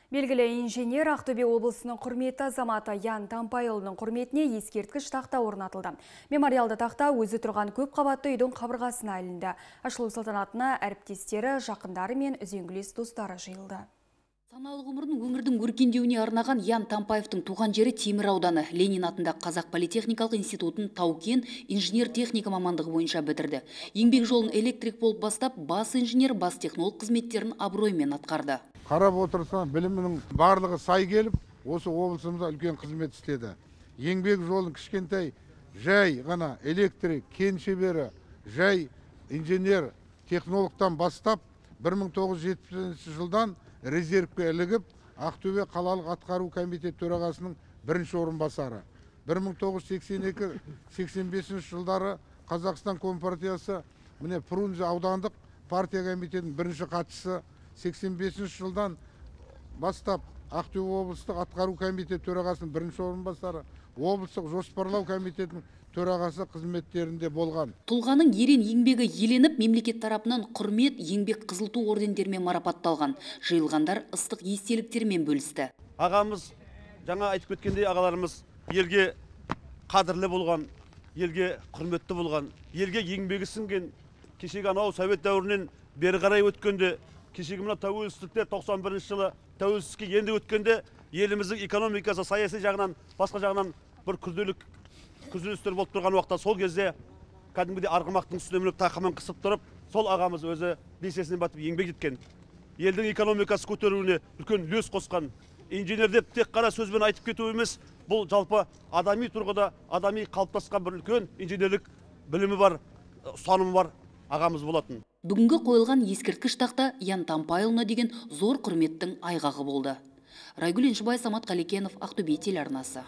Белгілі инженер, Ақтөбе облысының құрметті азаматы Ян Тампайұлының құрметіне ескерткіш тақта орнатылды. Мемориалды тақта өзі тұрған көп қабатты үйдің қабырғасына ілінді. Ашылу салтанатына әріптестері, жақындары мен үзеңгілес достары жиылды. Саналы ғұмырын өңірдің өркендеуіне арнаған Ян Тампаевтың туған жері Темір ауданы. Ленин атындағы Қазақ политехникалық институтын тау-кен инженер-техника мамандығы бойынша бітірді. Еңбек жолын электрик болып бастап, бас инженер, бас технолог қызметтерін абыроймен атқарды. Қарап отырсаң, білімінің барлығы сай келіп, осы облысымызда үлкен қызмет істеді. Еңбек жолын кішкентай жай ғана электрик, кен шебері, жай инженер, технологтан бастап, 1970 жылдан резервке ілігіп, Ақтөбе қалалық атқару комитеті төрағасының бірінші орынбасары. 1982-85 жылдары Қазақстан Компартиясы міне Фрунзе аудандық партия комитетінің бірінші хатшысы. 85 жылдан бастап Ақтөбе облыстық атқару комитеті төрағасының бірінші орынбасары, облыстық жоспарлау комитетінің төрағасы қызметтерінде болған. Тұлғаның ерен еңбегі еленіп, мемлекет тарапынан Құрмет, Еңбек Қызыл Ту ордендерімен марапатталған. Жиылғандар ыстық естеліктермен бөлісті. Ағамыз, жаңа айтып кеткендей, ағаларымыз елге қадірлі болған, елге құрметті болған, елге еңбегі сіңген. Кешегі анау совет дәуірінен бері қарай өткенде, кешегі мына тәуелсіздікте 91 жылы тәуелсіздікке енді өткенде еліміздің экономикасы саяси жағынан, басқа жағынан бір күрделі күзелістер болып тұрған уақытта, сол кезде кәдімгідей арғымақтың үстіне мініп, тақымын қысып тұрып, сол ағамыз өзі белсенесінен батып еңбек еткен, елдің экономикасы көтеруіне үлкен үлес қосқан инженер деп тек қана сөзбен айтып кету емес, бұл жалпы адами тұрғыда адами қалыптасқан бір үлкен инженерлік білімі бар, ұстанымы бар ағамыз болатын. Бүгінгі қойылған ескерткіш тақта Ян Тампайұлына деген зор құрметтің айғағы болды. Райгүл Еншібай, Самат Қалекенов, Ақтөбе телеарнасы.